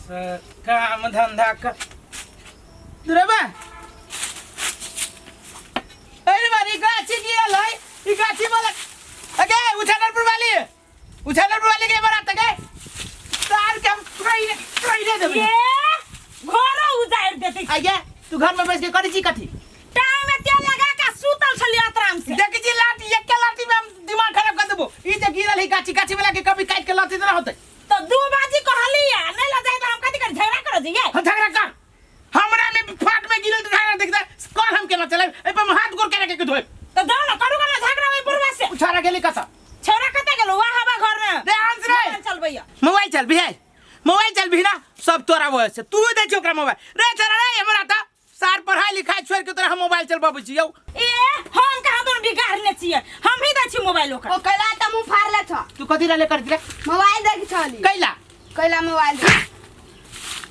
काम धंधा कर रे बा अरे बारी गाछी गिरल है ई गाछी वाला अगे उछालरपुर वाली उछालरपुर वाली के बरात के तार के हम ट्रेन ट्रेन देबे ये घरो उजाड़ देते आगे तू घर में बैठ के करी छी कथी टांग में तेल लगा के सुतल छलियै आराम से देख जी लाठी एक के लाठी में हम दिमाग खराब कर देबो ई जे गिरल है गाछी गाछी वाला के कभी काट के लाठी देना होते तो दू बाजी कहली आ नहीं ल जाए तो हम कथी कर झगड़ा कर दिए हम झगड़ा कर हमरा में फाट में गिरल तो झगड़ा देखता कल हम केना चले ए पर हम हाथ गोड़ केना के धोए तो जाओ ना करू ना झगड़ा ओइ बुढ़वा से उछारा गेली कसा छौरा कतऽ गेलो वाह हवा घर में रे अंश रे मोबाइल चलबैया मोबाइल चल भी है मोबाइल चल भी ना सब तोरा वजह से तू दे छी ओकरा मोबाइल रे चल रे हमरा त सार पढ़ाई लिखाई छोड़ के तोरा हम मोबाइल चलबाबै छी यौ ए हम कहाँ दोनों बिगाड़ने छियै हम ही दै छी मोबाइल ओकरा ओ कैला त मुंह फाड़ले छ तू कथी रहले कर रे मोबाइल देख छली कैला कैला मोबाइल देख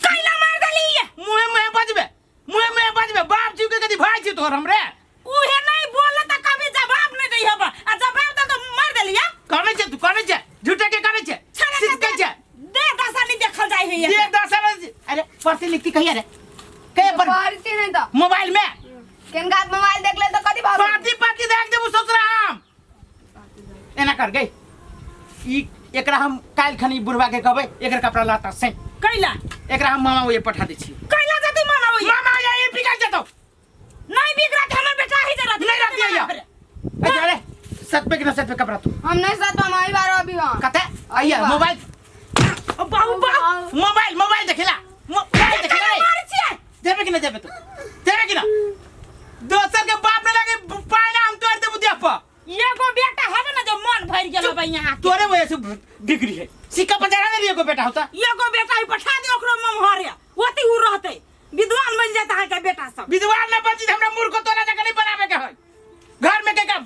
कैला मार देली ये मुहे मुहे बजबे मुहे मुहे बजबे बाप जी के कथी भाई छी तोहर हमरे उहे नहीं बोले त कभी जवाब नहीं दै हब आ जवाब दे तो मार देली ये कहने छे तू कहने छे झूठे के कहने छे छड़ा सिद्ध के कहै छे दे दशा नहीं देखल जाय है ये दस अरे पढ़ती लिखती कहिया रे कहिया पर पढ़ती नहीं त मोबाइल में केनका मोबाइल देख ले त कथी भाव पाती पाती देख देबू ससुरा हम एना कर गई ई एकरा हम काल्हि खनी बुढ़वा के कहबै एकर कपड़ा लाता से कैला एकरा हम मामा ओए पठा दै छी कैला जति मामा ओए मामा या ये बिगड़ जतौ नहीं बिगड़ा के हमर बेटा ही जरा नहीं रहती है या अरे सत पे कि ना सत पे कपड़ा तू हम नहीं सत हम आई बार अभी हम कते आइया मोबाइल बाबू बाबू मोबाइल मोबाइल देखेला मोबाइल देखेला रे मार छियै देबे कि ना देबे तू देबे कि ना दोसर के बाप ने लगे पायना हम तोड़ देबू देह पर एगो बेटा हवे ना जो मन भर गेल बा यहाँ के तोरे वजह से बिगड़ी है सिक्का पर चढ़ा देलिए एगो बेटा होता एगो बेटा ही पठा दे ओकरो ममहरे ओती उ रहते विद्वान बन जाता है के बेटा सब विद्वान ना बची हमरा मूर्ख तोरा जगह नहीं बनावे के है घर में के का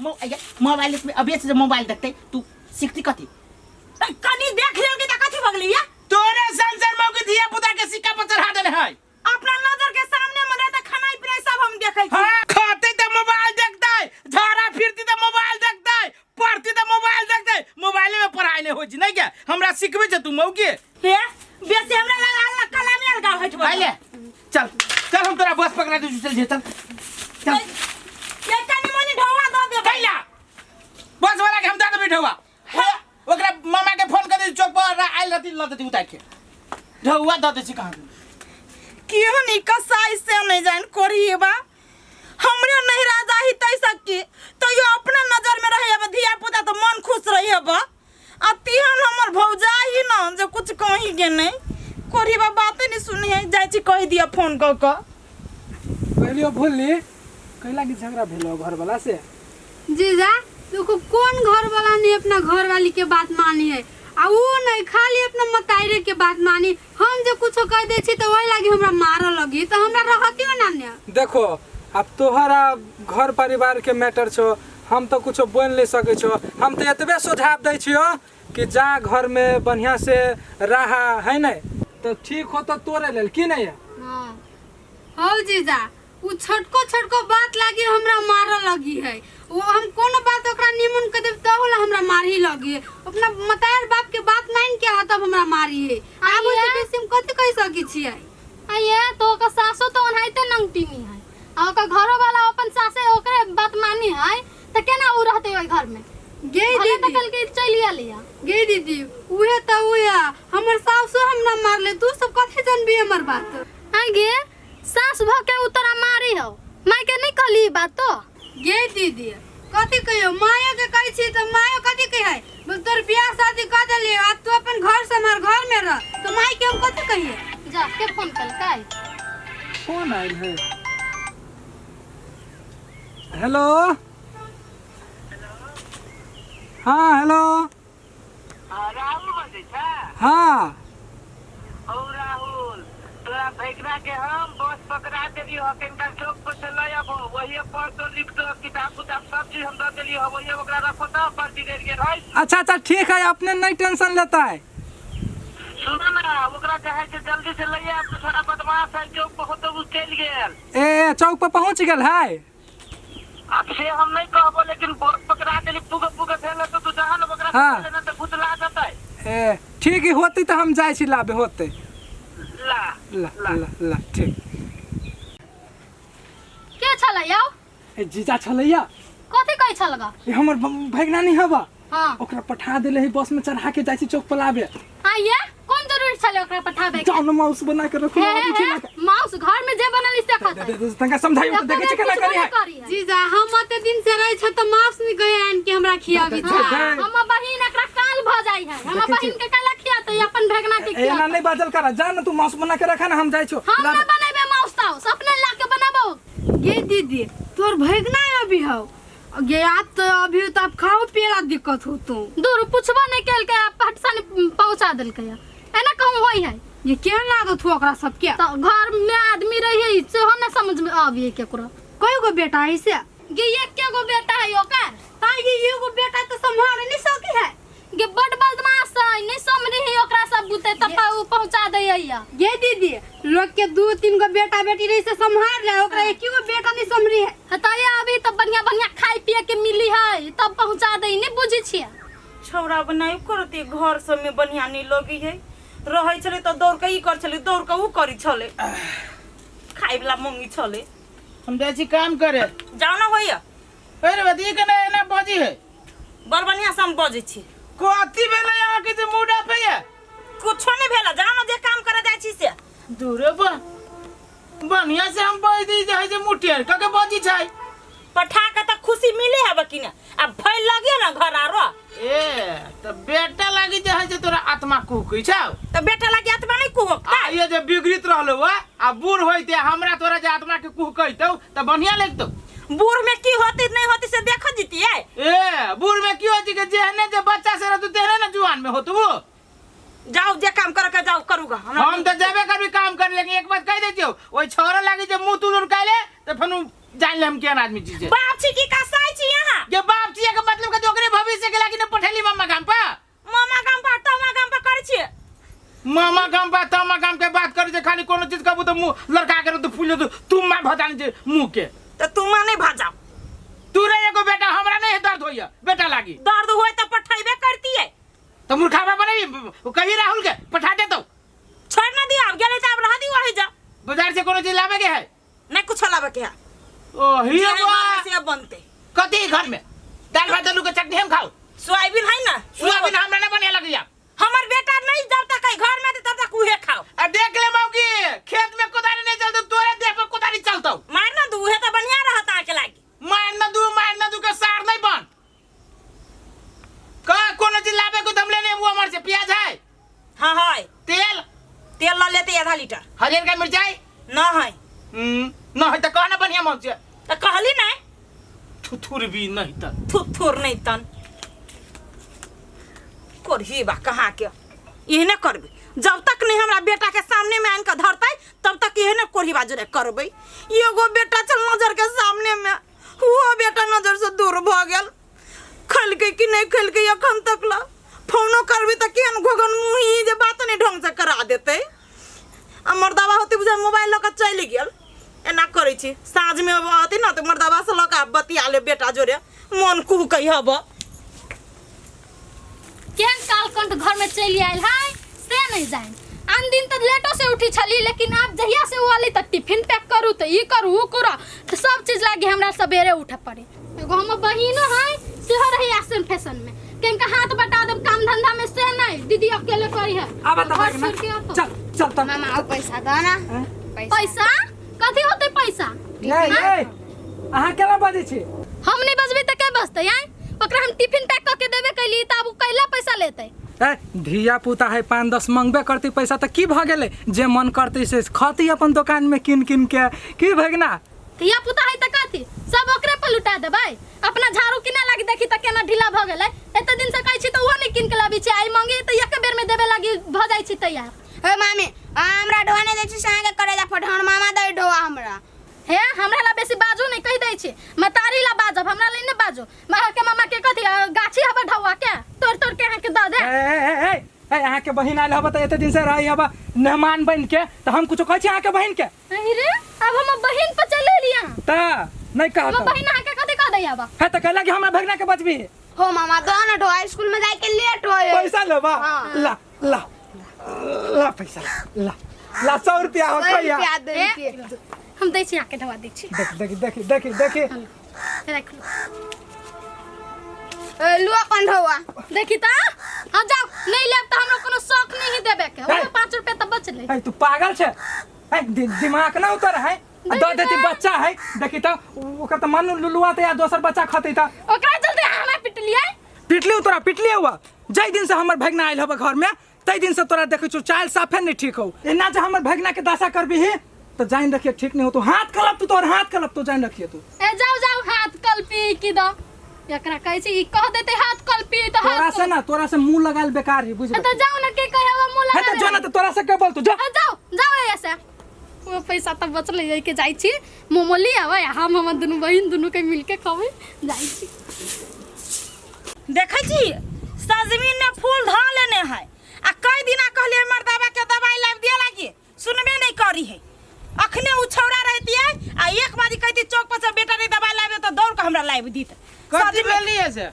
मोबाइल में अभी से मोबाइल देखते तू सीखती कथी त कनी देख लेल के त कथी भगली या तोरे संसार मौके धिया पुता के सिक्का पर चढ़ा देने है अपना नजर के सामने में रहते खाना पिनाई सब हम देखै छी हाँ, खाते तो मोबाइल देखते झाड़ा फिरती तो मोबाइल देखते पढ़ती तो मोबाइल देखते मोबाइल में पढ़ाई नहीं हो जी नहीं क्या हमरा सिखबे छे तू मौके हे बेसी हमरा लगा लगा कला में अलगा हट आइले चल चल हम तोरा बस पकड़ा दे चल चल चल ये कनी मनी ढोवा दो दे कैला बस वाला के हम दे देबै ढौआ ओकरा मामा के फोन कर दे चौक पर आइल रहती ल देती उतार के ढौआ दऽ दै छी कहाँ केहन ई कसाई से नहीं जान कोरिएबा हमरे नहीं राजा ही तै सकी तैयो अपना नजर में रहे अब धिया पुता तो मन खुश रही अब आ तिहन हमर भौजा ही न जे कुछ कही के नहीं कोरिएबा बाते नहीं सुनी है जाइ छी कह दिया फोन क क कहलियो भूलली कैला की झगड़ा भेलो घर वाला से जीजा देखो कौन घर वाला नहीं अपना घर वाली के बात मानी है आ वो नहीं खाली अपना मताइरे के बात मानी हम जे कुछो कह दे छी तो वही लागी हमरा मारऽ लगी तो हमरा रहतियो ना ने देखो अब तोहरा घर परिवार के मैटर छो हम तो कुछो बोल नहीं सकै छो हम तो एतबे सुझाव दै छियो कि जा घर में बढ़िया से रहा है नहीं तो ठीक हो तो तोरे लेल की नहीं है हाँ हौ जीजा उ छोटको छोटको बात लागी हमरा मारऽ लगी है वो हम कोनो बात ओकरा निमन के देब तहु ला हमरा मारही लगी है अपना मतार बाप के बात मान के आ तब हमरा मारी है आब ओइसे बेसी हम कथी कहि सकै छियै आइए तो ओकर सासो तो ओनाहिते नंगटी में है आ ओकर घरो वाला अपन सासे ओकरे बात मानी है त केना उ रहते ओइ घर में गे भले त दीदी कल के चलि गेली है गे दीदी उहे त उहे हमर सासो हमरा मारले तू सब कथी जानबी हमर बात आइ गे सास भ के उ तोरा मारी हौ माय के नहीं कहली ई बात तो गे दीदी कथी कहियो मायो के कहै छी तऽ मायो कथी कहै बोल तोर बियाह शादी कऽ देलियै आ तू अपन घर से हमर घर में रह तऽ माय के हम कथी कहिए जा के फोन कलकै फोन आयल है हेलो हाँ हेलो राहुल बजै छै हाँ हौ राहुल तोरा भैगना के हम बस पकड़ा देलियो हँ कनिका चौक पर से लऽ अबहो वही पर तो लिख दो किताब उताब सब चीज हम दऽ देलियो हँ वही ओकरा रखो तऽ पर्ची देल गेल है अच्छा अच्छा ठीक है अपने नहीं टेंशन लेता है सुनो ना ओकरा चाहे छै जल्दी से लऽ आयब तऽ थोड़ा बदमाश है चौक पर होतो ओ चलि गेल ए चौक पर पहुंच गेल है अब से हम नहीं कहबो लेकिन बस पकड़ा देली पुग पुग भेल तो तू जहाँ ने ओकरा हाँ। लेना तऽ भूतला जेतै ए ठीक है होते तो हम जाइ छी लाबे होते ला। ला ला ला ठीक। के छलै यौ? ए जीजा छलैया। कथी कहै छल ग? ए हमर भगना नहीं हवा। हां। ओकरा पठा देले है बस में चढ़ा के जाइ छी चौक पर लाबे। हां ये कोन जरूरी छलै ओकरा पठाबे के? जाओ न माउस बना के रखू हे, आबै छी हे, ना। माउस घर में जे बनल से खाते। तंका समझाइयो त देखै छी केना करी है। जीजा हम अते दिन से रहे छ त मांस नहीं गए आन के हमरा खियाबी दे, छ। दे। हम बहिन एकरा काल भ जाई है। हम देखै छी। बहिन के काला खियाते अपन भेगना के ए एना खियाते। नहीं बाजल करा, जा न तू माउस बना के रखा ना, हम जाइ छो। हम ना बनेबे माउस ताउस, अपने ला के बनाबो। गे दीदी तोर भगना अभी हौ गे आप तो अभी तो आप खाओ पियला दिक्कत होतो। दूर पुछबो नहीं केलकै आ पटसन पहुंचा देलकै। एना कहूं होई है। ये केहन लागत हो ओकरा सबके? तो घर में आदमी रही सेहो न समझ में आबिए केकरो। कई गो बेटा है से? गे एक गो बेटा है ओकर। ताई गे एगो बेटा तो संभाल नहीं सकी है। गे बड बदमाश है, नहीं समझी है ओकरा सब बुते तब उ पहुंचा दे है। गे दीदी लोग के 2-3 गो बेटा बेटी रही से संभाल रहे, ओकरा एक गो बेटा नहीं समझी है। हताया अभी तब बढ़िया बढ़िया खाए पिए के मिली है तब पहुंचा दे, नहीं बुझी छियै। छौड़ा बनाई करते घर सब में बढ़िया नहीं लगी है। रहै छलै त दौड़ के ई कर छलै, दौड़ के ऊ करी छलै, खाइ वाला मंगी छलै। हम जाइ छी काम करे। जाओ ना होइया। अरे बदी के ना एना बजी है। बड़ बढ़िया से हम बजै छी। कथी भेलै अहाँ के जे मूड ऑफ है? कुछो नहीं भेला, जाओ ना जे काम करे जाइ छी से। दूरे बा बढ़िया से हम बज दी जे जे मुठियर कके बजी छै। पठा के त खुशी मिले हब कि ना, आ भय लगे ना घर आरो। ए त बेटा लागी जे है जे तोरा आत्मा कुहकै छौ। त बेटा लागी आत्मा नहीं कुहकता। आ ये जे बिगड़ित रहलो वा आ बूढ़ होइते हमरा तोरा जे आत्मा के कुहकैतौ त बढ़िया लगतौ। बूढ़ में की होती नहीं होती से देख जीतिए। ए बूढ़ में की होती के जेहने जे बच्चा से रहतु तेहने ना जुआन में होतु। जाओ जे काम करे के जाओ करूगा। हम त जेबे करबी काम कर, लेकिन एक बात कह दै छियौ, ओइ छोरा लागी जे मुंह तुलुर कैले त फेनु जान ले हम केहन आदमी छी जे। बाप छी की कसाई छी यहाँ? के बाप छी के मतलब के ओकरे भविष्य के लागी न पठेली मामा गाम पर। मामा गाम पर तमा गाम पर करै छी। मामा गाम पर तमा गाम के बात करै छै, खाली कोनो चीज कहबू त मुंह लड़का के त फूल जेतौ, तुम मां भजान जे मुंह के। त तुम मां नहीं भजाओ। तू रे एगो बेटा हमरा नहीं दर्द होइया बेटा लागी। दर्द होय त पठैबे करतिए। त मूर्खाबा बनेबी कही राहुल के पठा देतौ। छोड़ ना दियो, अब गेलै त अब रह दियो वही जा। बाजार से कोनो चीज लाबे के है? नहीं कुछ लाबे के है। ओ ही जे है बा। घर में से अब बनते। कथी घर में? दाल भात आलू के चटनी हम खाओ। सोयाबीन है ना? सोयाबीन हमरा नहीं बने लगिया। हमर बेटा नहीं जब तक है घर में तब तक उहे खाओ। आ देख ले मौगी खेत में कोदारी नहीं चलतो, तोरे देह पर कोदारी चलतो। मार ना दू, उहे त बढ़िया रहत आके लागी। मार ना दू, मार ना दू के सार नहीं बन। का कोनो चीज लाबे को दम लेने वो हमर से प्याज है? हां है। तेल? तेल ल लेते आधा लीटर। हरियर का मिर्चाई? न है। न है त कहना बढ़िया मौसी। त कहली नहीं। थुथुर भी नहीं त। थुथुर नहीं तन। करही बा कहाँ के एहने करबे, जब तक नहीं हमरा बेटा के सामने में आन के धरतै तब तक एहने कोढ़ी बाजरे करबै। एगो बेटा छल नजर के सामने में, वो बेटा नजर से दूर भ गेल। खलकै कि नहीं खलकै अखन तक ला फोनो करबी त केहन घोघन मुही जे बात नहीं ढंग से करा देतै। आ मर्दाबा होते बुझा मोबाइल लऽ के चलि गेल। एना करै छी साँझ में अथी न तऽ मर्दाबा से लऽ के बतिया ले बेटा जोरे, मन कुहकै हब। केहन कालकंठ घर में चलि आयल है से नहीं जान। आन दिन तऽ लेटो से उठी छली, लेकिन आब जहिया से ओ अली तऽ टिफिन पैक करू तऽ ई करू ऊ करू, तऽ सब चीज लागी हमरा सवेरे उठे पड़े। एगो हमर बहिनो है सेहो रही आसन फैशन में, किनका हाथ बटा देब काम धंधा में से नहीं, दीदी अकेले करी है। आबा त घर भागना। छोड़ के आतो। चल चल त मामा आओ पैसा दो ना। पैसा कथी होते पैसा? नहीं ए अहाँ केना बजै छी? हम नहीं बजबै तऽ के बजतै आँय? ओकरा हम टिफिन पैक कऽ के देबे कैली तऽ आब उ कैला पैसा लेतै? ए धिया पुता है 5-10 मंगबे करती पैसा त की भ गेलै, जे मन करती से खती अपन दुकान में किन किन के। की भगना? धिया पुता है तऽ कथी सब ओकरे पर लुटा देबै? अपना झाड़ू किना लागी देखी तऽ केना ढीला भ गेलै। एते दिन से कहै छी तऽ ओहो नहीं किन के लाबै छी, आइ मंगी तऽ एक बेर में देबे लागी भ जाइ छी तैयार। हे मामी हमरा ढोआ नहीं दै छी से अहाँके करेजा फट, हमर मामा दै ढोआ हमरा। हे हमरा ला बेसी बाजू नहीं कहि दै छी, मतारी ला बाजब, हमरा ला नहीं बाजू। अहाँके मामा के कथी गाछी हबे ढौआ के तोड़ तोड़ के अहाँके दऽ दे। ए ए ए ए अहाँके बहिन आयल हबे त एते दिन से रहै हबे मेहमान बन के, त हम कुछो कहै छी अहाँके बहिन के? अरे अब हम बहिन पर चलि एली अहाँ। त नहीं कहत। हमर बहिन अहाँके कथी कह दै हबे? हे त कहला कि हमरा भगना के बचबी। हो मामा दो ना ढोआ, स्कूल में जाके लेट होए। पैसा लेबा? हाँ। ला ला ला पैसा ला। ला 100 रुपया हो सौ खैया रुपया दे दिए। हम दै छी अहाँके ढवा दै छी। देख देख देख देख देख। राख लो। ए, लू अपन ढौआ। देखी त हाँ जाओ, नहीं लेब त हमरो कोनो शौक नहीं है देबे के। ए। ओमे 5 रुपया त बचले। ए तू पागल छे? ए दिमाग ना उतर है आ दऽ देती बच्चा है। देखी त ओकर त मन लुलुआ त या दोसर बच्चा खतै त ओकरा चलते हमरा पिटलियै। पिटली तोरा पिटली हुआ। जाहि दिन से हमर भगना आयल हब घर में तै दिन से तोरा देखै छौ चाल साफे नहीं ठीक हो। एना जे हमर भगना के दशा करबिही त जान रखिए ठीक नहीं हो। तू हाथ कलप, तू तोर हाथ कलप तो जान रखिए तू। ए जाओ जाओ हाथ कलपी की दो। एकरा कहै छी ई कह देते हाथ कलपी त तोरा हाथ से ना तोरा से मुंह लगाल बेकार है बुझ ए त जाओ ना के कहे वो मुंह है लगा त जो ना त तोरा से के बोल तू जा। ए जाओ जाओ ऐसे वो पैसा त बचले जाई के जाई छी मोमो ली आवे हम हमर दुनू बहिन दुनू के मिल के खबै जाई छी। देखै छी सजमीन में फूल धऽ लेने है आ कई दिना कहलिए मर्दाबा के दवाई लाबि दिए लागी सुनबे नहीं करी है। अखने उ छौड़ा रहती है आ एक बारी कहती चौक पर से बेटा रे दवाई लाबे तो दौड़ के हमरा लाबि दीत। कथी भेली है से?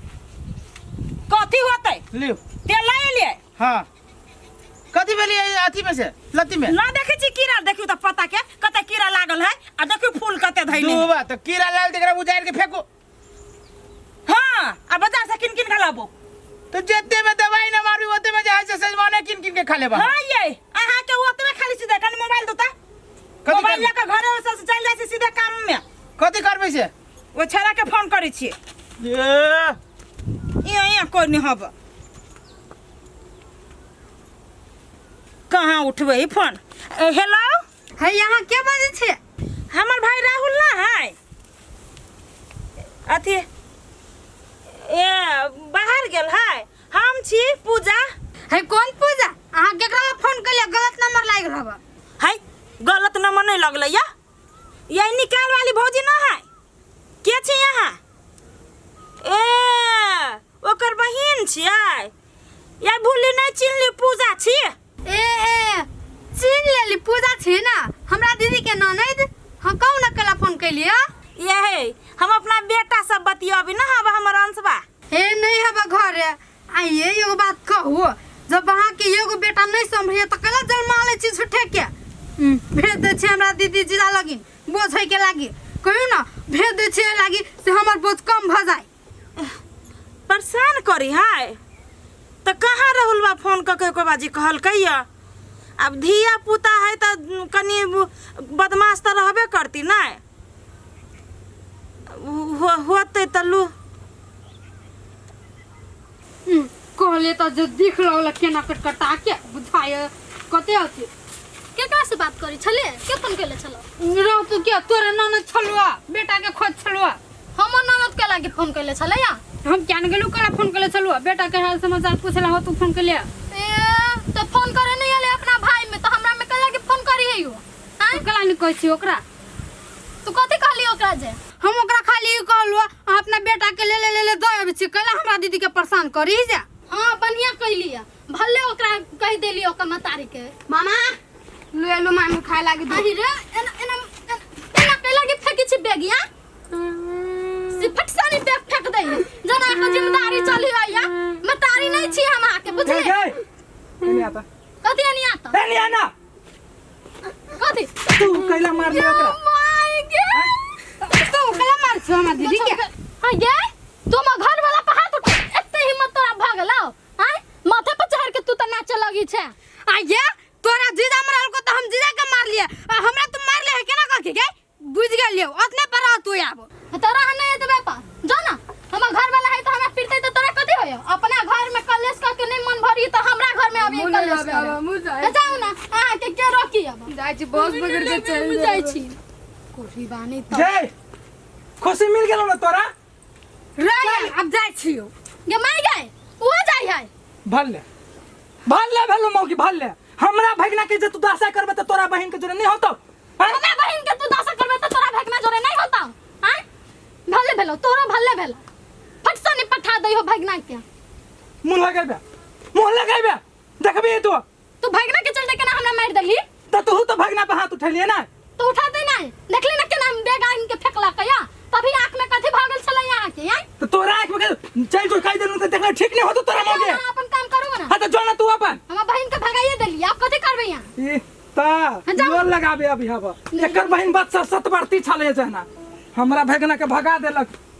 कथी होतै? लियो। तेल लाए लिए। हाँ कथी भेली है अथी में से लत्ती में? ना देखै छी कीड़ा, देखियो त पता के कते कीड़ा लागल है आ देखियो फूल कते धैले है। दूबा तो कीड़ा लागल त एकरा उजाड़ के फेंको। हाँ आ बाजार से किन किन के लाबो। तो जेते में दवाई ना मारबी ओते में जे है से सजमाने किन किन के खा लेबा। हाँ ये अहाँ के ओतबे खाली सीधे कनी मोबाइल दोता। कथी मोबाइल करबै? लऽ के घरे से चलि जाइ छी सीधे काम में। कथी करबै से? ओ छेड़ा के फोन करै छी। ए इहाँ इहाँ कोइ नहीं हब। कहाँ उठबै ई फोन? ए, हेलो। है यहाँ के बजै छै? हमर भाई राहुल ना है अथी ए बाहर गेल है। हम छी पूजा। है कौन पूजा? अहाँ केकरा फोन कलियै? गलत नंबर लागि रहब। है गलत नंबर नहीं लगलै या यही निकाल वाली भौजी ना है के छी यहाँ? ए ओकर बहिन छियै या भूली नहीं चिन्हली पूजा छी। ए ए चिन्ह लेली पूजा छी ना हमरा दीदी के ननैद। हम कहू ना केला फोन कैलियै? ये है हम अपना बेटा सब बतियाबी ना हब हमर अंशबा। हे नहीं हब घरे। आ ये एगो बात कहू, जब अहाँ के एगो बेटा नहीं संभरिए त केला जन्मा लै छी झूठे के? भेज दै छी हमरा दीदी जीजा लगिन बोझ होय के लागी। कहियौ ना भेज दै छी लागी से हमर बोझ कम भ जाय। परेशान करी है त कहाँ राहुल बा फोन क के एको बाजी कहलकै या। अब धिया पुता है त कनी बदमाश त रहबे करती ना। होतै त लू। कहले त जे देख लगल केना कटकटा के बुझाय कते अथी। केकरा से बात करी छले? के फोन केले छलो? रह तू के तोरे ननद छलुआ बेटा के खोज छलुआ। हमर ननद के लागी फोन केले छले या? हम क्या न गेलु केला फोन केले छलुआ बेटा के हाल समाचार पूछला हो तू फोन केले। ए त फोन करे नहीं आले अपना भाई में त हमरा में केला के फोन करी है यो? आय केला नहीं कहै छी ओकरा। तू कथी कहली ओकरा जे? हम ओकरा खाली ई कहलु अहाँ अपना बेटा के ले ले ले ले दऽ आबै छी केला हमरा दीदी के परेशान करी जा। हाँ बढ़िया कहली है भले ओकरा कह देली ओकर मतारी के। मामा लू एलू मामी खाए लागी दू। आही रे एना एना एना केला के फेंकी छी बैगिया सिफट सानी बैग फेंक दे जना के जिम्मेदारी चली आया मतारी नहीं छी हम आके बुझले। गई नहीं आता। कथी नहीं आता? ए नहीं आना। कथी तू कैला मार लियो ओकरा? माय गे तू कैला मार छो हमरा दीदी के? हां ये तुम घर वाला पर हाथ उठा एते हिम्मत तोरा भ गेलौ? आय माथे पर चढ़ के तू त नाचे लगी छे। आ ये तोरा जीजा मरल को त हम जीजा के मार लिए आ हमरा तू मार ले है केना कह के गे? बुझ गेलियौ ओतने पर रह तू आब। तोरा हम नहीं एतबे पर जो ना हमर घर वाला है त हमरा पिटतै त तोरा कथी होय? अपना घर में कलेश क के नहीं मन भरी त हमरा घर में अभी कलेश करे। जाऊ ना अहाँ के के रोकी अब? जाइ छी बस पकड़ के चल जाइ छी। कोठी बानी त जय खुशी मिल गेलौ ना तोरा? रे अब जाइ छियौ। गे माय गए वो जाइ है। भले भले भेलौ मौकी भले हमरा भगना के जे तू दशा करबे त तोरा बहिन के जोरे नहीं होतौ। हमरा बहिन के तू दशा करबे त तोरा भगना जोरे नहीं होतौ। आय भले भेलौ तोरो भले भेलौ फट से नहीं पठा दै हो भगना के। मुंह लगेबे मुंह लगेबे देखबी तू। तू भगना के चलते केना हमरा मार देली? त तू त भगना पे हाथ उठेलिए ना। तो उठा दे नहीं देखली ना केना बैग आइन के फेकला कया तभी आंख में कथी भागल छलै यहाँ के? आय त तोरा आंख में चल जो कह देलु त देखला ठीक नहीं होतो तोरा मौके। अपन काम करू ना। हां त जो ना तू अपन। हमरा बहिन के भगाइए देली आप कथी करबे यहाँ? ई त बा जाओ। लोल लगाबे अभी हब एकर बहिन बच्चा सतबरती छले जना हमरा भगना के भगा देलक।